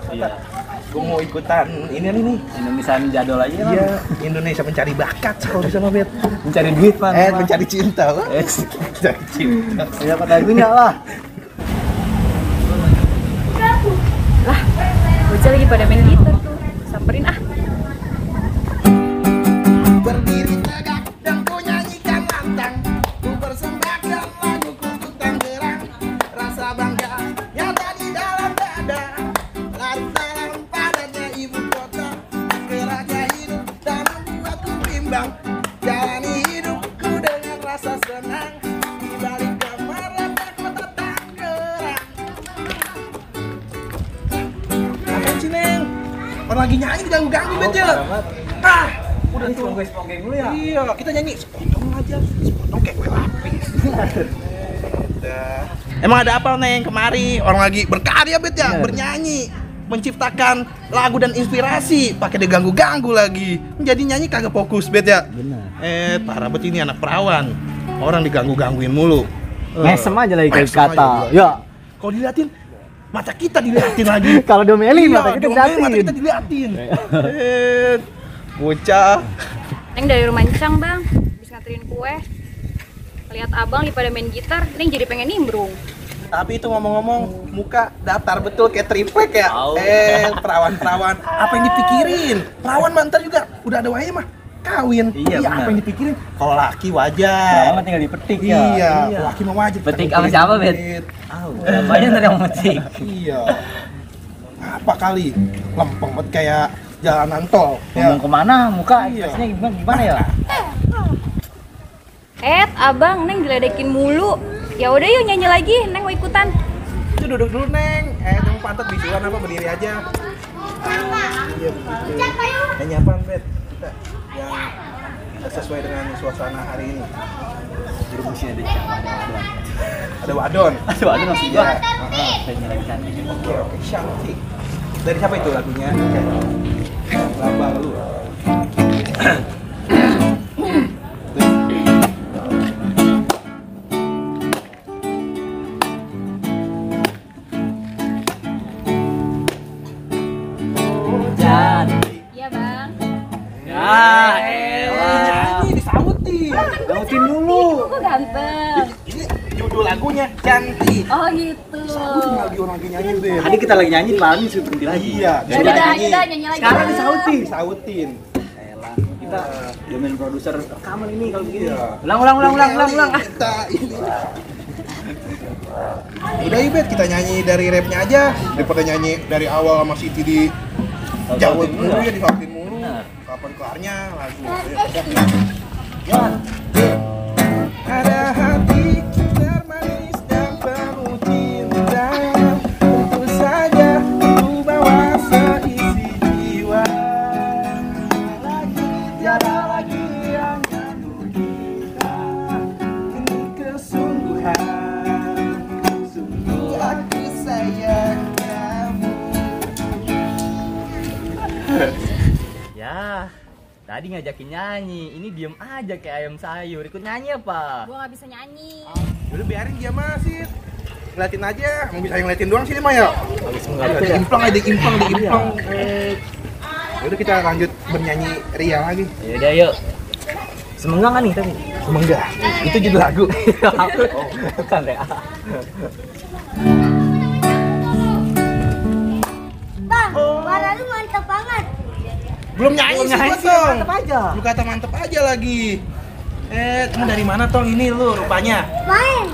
ya. Iya. Gue mau ikutan ini nih. Indonesia jadol aja kan. Iya, Indonesia mencari bakat kalau bisa mah, Bet. Mencari duit, Pan. Mencari cinta lah. Mencari cinta. Ya pada lagunya lah. Lah, bocah lagi pada main gitar tuh. Samperin ah. Berdiri tegak dan ku nyanyikan lantang, ku persembahkan laguku untuk Tangerang. Rasa bangga nyata di dalam dada, larut dalam padatnya ibu kota. Geraknya hidup dan membuatku bimbang, jalani hidupku dengan rasa senang di balik gemerlapnya kota Tangerang. Apaan sih, Neng? Orang lagi nyanyi diganggu-ganggu, Bet ya? Udah tuh Spongeng dulu ya. Iya, kita nyanyi sepotong aja, sepotong kayak kue lapis. Emang ada apa, Neng, kemari? Orang lagi berkarya, Bet ya, bernyanyi, menciptakan lagu dan inspirasi, pakai diganggu-ganggu lagi. Jadi nyanyi kagak fokus, Bet ya. Benar. Parah bet ini anak perawan. Orang diganggu-gangguin mulu. Ngesem aja lagi kayak Ngesem kata. aja. Ya. Kalau diliatin, mata kita diliatin lagi. Kalau domelin Iya, mata kita diomelin, mata diliatin. kita diliatin. Bocah. Neng dari rumah Encang, Bang. Habis nganterin kue. Lihat abang lagi pada main gitar, Neng jadi pengen nimbrung. Tapi itu ngomong-ngomong, muka datar betul kayak triplek ya. Perawan-perawan. Apa yang dipikirin? Perawan mantar juga udah ada wayanya mah kawin. Iya, benar. Apa yang dipikirin? Kalau laki wajar. Perawan tinggal dipetik ya. Iya, laki mah wajar. Petik sama siapa, Bet? Banyak dari yang metik. Iya. Apa kali? Lempeng banget kayak jalanan tol. Ngomong kemana? Muka Iya. ekspresinya gimana ya? Abang, Neng diledekin mulu. Ya udah yuk nyanyi lagi, Neng mau ikutan. Itu duduk dulu, Neng. Tunggu pantat bisuan apa berdiri aja. Iya, begitu. Nyanyi apaan, Bet? Kita yang sesuai dengan suasana hari ini. Jadi musiknya Ada wadon. Ada wadon langsung Iya. Penyanyi lagi cantik. Oke, cantik. Dari siapa itu lagunya? Laba lu. Iya, Bang. Ya, Nyanyi disautin. Sautin dulu. Kok ganteng. Ini judul lagunya cantik. Oh gitu. Lagi orang lagi nyanyi, Bet. Tadi kita lagi nyanyi, Pak. Ini sudah berhenti lagi. Iya. Ya udah, nyanyi lagi. Sekarang Bang. disautin. Disautin. Elah, kita domain produser rekaman ini kalau begini. Iya. Ulang. Kita ini. Udah ibet kita nyanyi dari rapnya aja daripada nyanyi dari awal sama Siti di jauhin mulu ya disautin mulu. Kapan kelarnya lagu? Ya. Ada hati termanis dan penuh cinta, tentu saja ku bawa seisi jiwa. Tiada lagi yang jatuh kita, ini kesungguhan, sungguh aku sayang kamu. Ya, tadi ngajakin nyanyi, ini diem aja kayak ayam sayur. Ikut nyanyi apa? Gua nggak bisa nyanyi. Udah biarin dia masih ngeliatin aja, mau bisa ngeliatin doang sini mah ya. Ada implang. Udah kita lanjut bernyanyi Ria lagi. Yaudah yuk. Semenggang kan nih tadi? Semenggah, itu judul lagu. Oh, bukan ya. Bang, suara lu mantap banget. Belum nyanyi sih gua, sih, Tong. mantep aja. Lu kata mantep aja lagi. Kamu dari mana, Tong? Ini lu rupanya.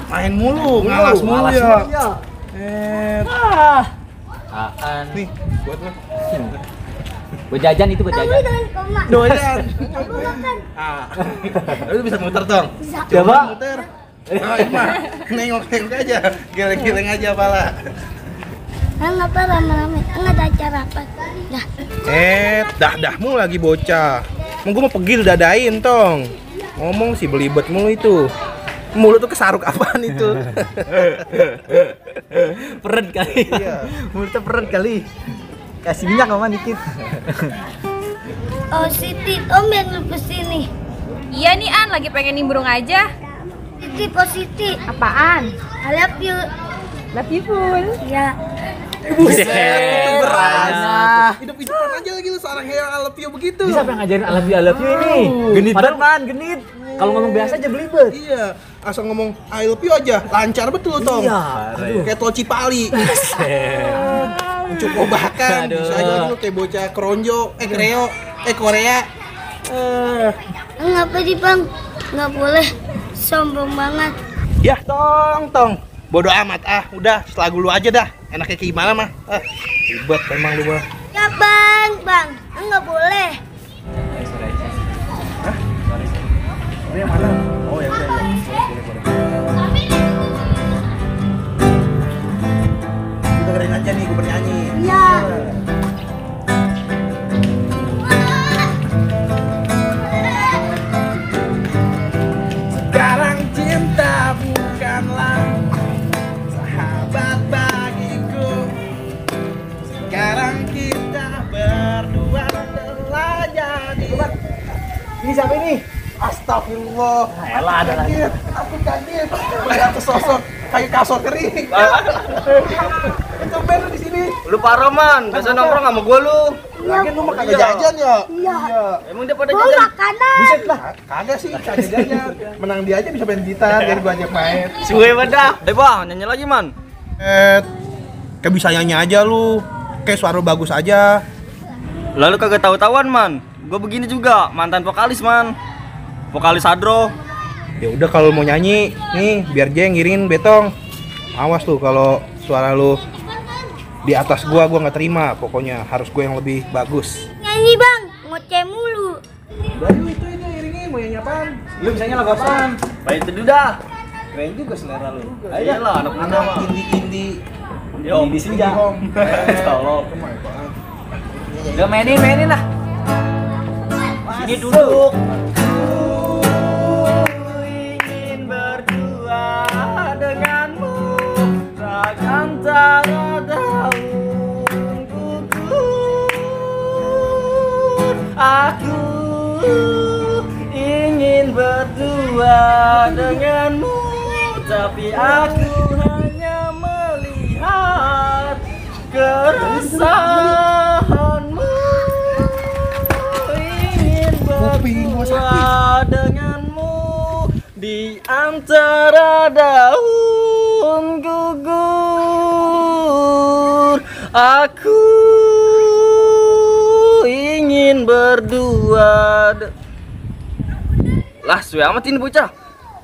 Main mulu, ngalas mulu ya. Apaan? Nih, buat lu. Buat jajan itu buat Kamu jajan. jangan koma. Doyan. Kamu makan. Lu bisa muter, Tong. Bisa. Coba muter. Oh, ini mah nengok-nengok aja, geleng-geleng aja pala. Apa rame-rame? Enggak ada acara apa. Dah. Dahmu lagi bocah. Mau gue mau pergi lu dadain, Tong. Ngomong sih belibet mulu itu. Mulut tuh kesaruk apaan itu? Peret kali. Iya. Mulutnya peret kali. Kasih minyak sama dikit. Oh, Siti, tumben lu kesini. Iya nih An, lagi pengen nimbrung aja. Siti, positif. Apaan? I love you. Love you full. Ya. Buset. Hidup-hidupan aja lagi lu seorang Heo I love you begitu. Bisa siapa yang ngajarin I love you ini? Genit banget man, genit. Kalau ngomong biasa aja belibet. Iya, asal ngomong I love you aja lancar betul Tong. Iya. Aduh. Kayak tol Cipali. Cukup bahkan Aduh. bisa aja lu kayak bocah Korea. Ngapa sih bang? Nggak boleh sombong banget. Ya Tong. Bodoh amat udah selagu lu aja dah. Enaknya kayak gimana mah? Ribet emang lu mah. Ya bang, nggak boleh. Ini yang mana? Oh ya udah. Lu dengerin aja nih gue bernyanyi. Iya. Sekarang cinta bukanlah sahabat bagiku. Sekarang kita berdua telah jadi. Ini siapa ini? Astagfirullah. Elah, ada lagi. Aku kaget. Melihat sosok kayak kasur kering. Itu bener di sini. Lu parah man, biasa nongkrong sama gua lu. Lagian lu mah kagak jajan ya? Iya. Emang dia pada Mau jajan. makanan. Buset lah. Kagak sih, kagak jajan. Menang dia aja bisa main gitar, jadi gua ajak main. Suwe pada. Bang, nyanyi lagi man. Kayak bisa nyanyi aja lu. Kayak suara lu bagus aja. Lalu kagak tahu-tahuan man, gue begini juga mantan vokalis man, vokalis Adro. Ya udah kalau mau nyanyi, nih biar dia yang ngiringin Betong. Awas tuh kalau suara lu di atas gua nggak terima. Pokoknya harus gua yang lebih bagus. Nyanyi bang, ngoceh mulu. Baru itu iringin, mau nyanyi apaan? Lu bisanya lagu apaan? Baik itu dah. Keren juga selera lu. Ayo lah anak muda mah. Indie. Yo, Di sini ya. Tolong. Udah mainin lah. Sini duduk. Ingin berdua denganmu, tak antara daun gugur. Aku ingin berdua denganmu, tapi aku hanya melihat keresahanmu. Ingin berdua denganmu di antara daun gugur. Aku ingin berdua. Lah, suwe amat ini bocah.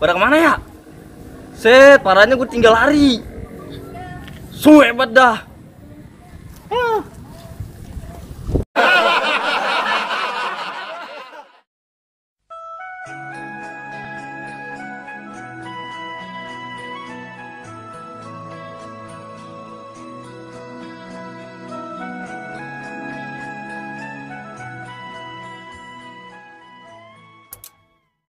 Pada kemana ya? Set, parahnya gue tinggal lari. Suwe banget dah.